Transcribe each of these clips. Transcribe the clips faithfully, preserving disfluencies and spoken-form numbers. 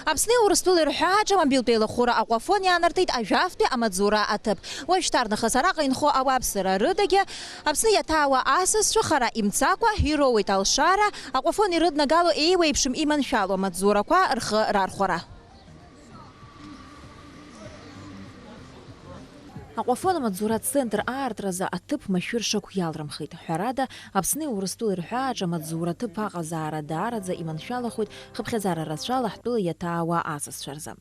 Аԥсни Урыстәылеи рҳәааҿы амобилтә еилахәыра Аҟәафон иаанартит ажәафтәи амаҵзура аҭыԥ. Уажәшьҭарнахыс араҟа инхо ауааԥсыра рыдагьы Аԥсны иаҭаауа асасцәа хара имцакәа ироуеит алшара, Аҟәафон ирыднагало еиуеиԥшым иманшәалоу амаҵзурақәа рхы рархәара. Аҟәафон амаҵзура центр аартразы аҭыԥ машәыршақә иалрымхит. Ҳәарада, Аԥсни Урыстәылеи рҳәааҿы амаҵзура ҭыԥ аҟазаара даараӡа иманшәалахоит хыԥхьаӡара рацәала ҳтәыла иаҭаауа асасцәа рзы.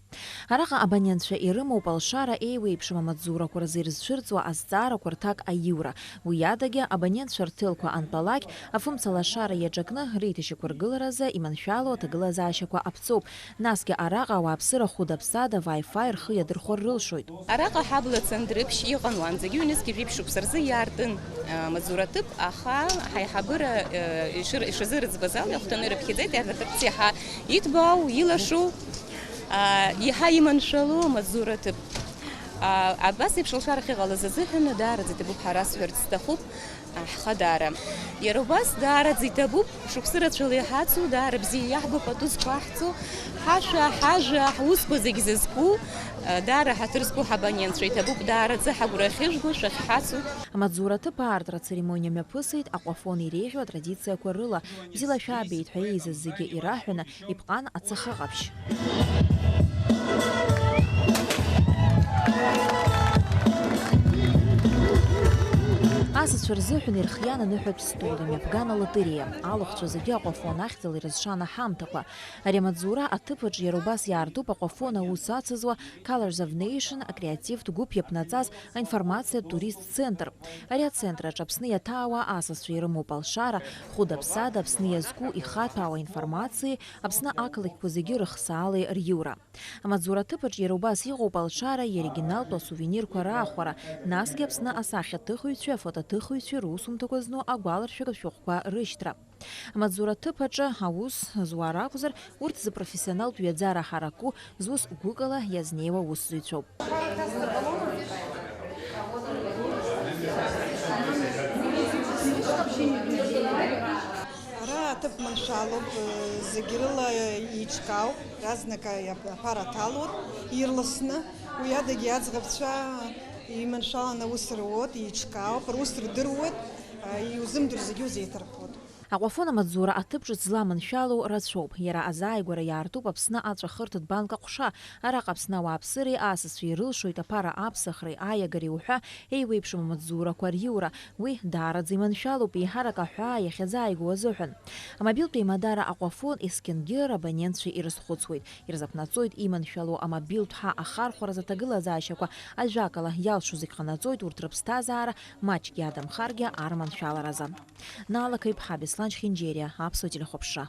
Араҟа абонентцәа ирымоуп алшара еиуеиԥшым амаҵзурақәа рзы ирызцәырҵуа азҵаарақәа рҭак аиура. Уи адагьы, абонентцәа рҭелқәа антәалак, афымца лашара иаҿакны, реиҭашьақәыргыларазы иманшәалоу аҭагылазаашьақәа аԥҵоуп. Насгьы араҟа ауааԥсыра хәыда-ԥсада Wi-Fi рхы иадырхәар рылшоит. Араҟа ҳабла цандрыԥшь иҟан уаанӡагьы, ҩнызқьи жәиԥшь шықәса рзы иаартын, а, маҵзура ҭыԥ, аха ҳаиҳабыра, э, ишыр-, ишазырӡбаз ала иахәҭаны ирыԥхьаӡеит, иарҭ аҭыԥ цеҳа иҭбаау, илашоу, а, иаҳа иманшәалоу амаҵзура ҭыԥ. А, абас еиԥш алшара ахьыҟалаз азыҳәан даараӡа иҭабуп ҳәа расҳәарц сҭахуп. Ҳхадаара. Иара убас даараӡа иҭабуп, шықәсы рацәала иҳацу, даара бзиа иаҳбо, пату зқәаҳҵо, ҳашәа, ҳажәа, ҳусқәа зегь зызку, даара ҳаҭыр зқәу ҳабонентцәа иҭабуп, даараӡа ҳагәра ахьыжәго, шәахьҳацу. Амаҵзура ҭыԥ аартра ацеремониа мҩаԥысит Аҟәафон иреиӷьу атрадициақәа рыла. Бзиала шәаабеит ҳәа еизаз зегьы ираҳәаны, иԥҟан ацаха ҟаԥшь. Асасцәа рзыҳәан ирхиан аныҳәатә стол, имҩаԥган алотереиа. Алахәцәа зегьы Аҟәафон ахьӡала ирызшан аҳамҭақәа. Ари амаҵзура аҭыԥаҿ иара убас иаартуп Аҟәафон аус ацызуа Colors of Nation акреативтә гәыԥ иаԥнаҵаз аинформациатә туристтә центр. Ари ацентр аҿы Аԥсны иаҭаауа асасцәа ирымоуп алшара, хәыда-ԥсада Аԥсны иазку ихаҭәаау аинформациеи Аԥсны ақалақьқәа зегьы рыхсаалеи риура. Амаҵзура ҭыԥаҿ иара убас иҟоуп алшара, иоригиналтәу асувенирқәа раахәара, насгьы Аԥсны асахьаҭыхыҩцәеи афотоҭыхыҩцәеи русумҭақәа зну агәаларшәага шәҟәқәа рышьҭра. Амаҵзура ҭыԥ аҿы аус зуа ракәзар, урҭ зыпрофессионалтә ҩаӡара ҳараку, зус гәыкала иазнеиуа усзуҩцәоуп. Ара аҭыԥ маншәалоуп, зегь рыла еиҿкаауп, иаразнак аԥара ҭалоит ирласны. Уи адагьы аӡӷабцәа иманшәаланы аус руеит, еиҿкаауп, рус рдыруеит, иузымдыр зегьы узеиҭарԥоит. Аҟәафон амаҵзура аҭыԥ ҿыц зламаншәалоу рацәоуп. Иара азааигәара иаартуп Аԥсны аҵәахырҭатә банк аҟәша. Араҟа Аԥсны ауааԥсыреи асасцәеи ирылшоит аԥара аԥсахреи аиагареи уҳәа еиуеиԥшым амаҵзурақәа риура. Уи даараӡа иманшәалоуп, еиҳарак аҳәаа иахьазааигәоу азыҳәан. Амобилтә еимадара Аҟәафон есқьынгьы рабонентцәа ирызхәыцуеит, ирзаԥнаҵоит иманшәалоу амобилтә ҳа ахархәаразы аҭагылазаашьақәа, ажәакала, иалшо зегь ҟанаҵоит урҭ рыԥсҭазаара маҷк иадамхаргьы арманшәаларазы. Наала Қаиԥҳа, Беслан Чхинџьериа, Аԥсуа телехәаԥшра.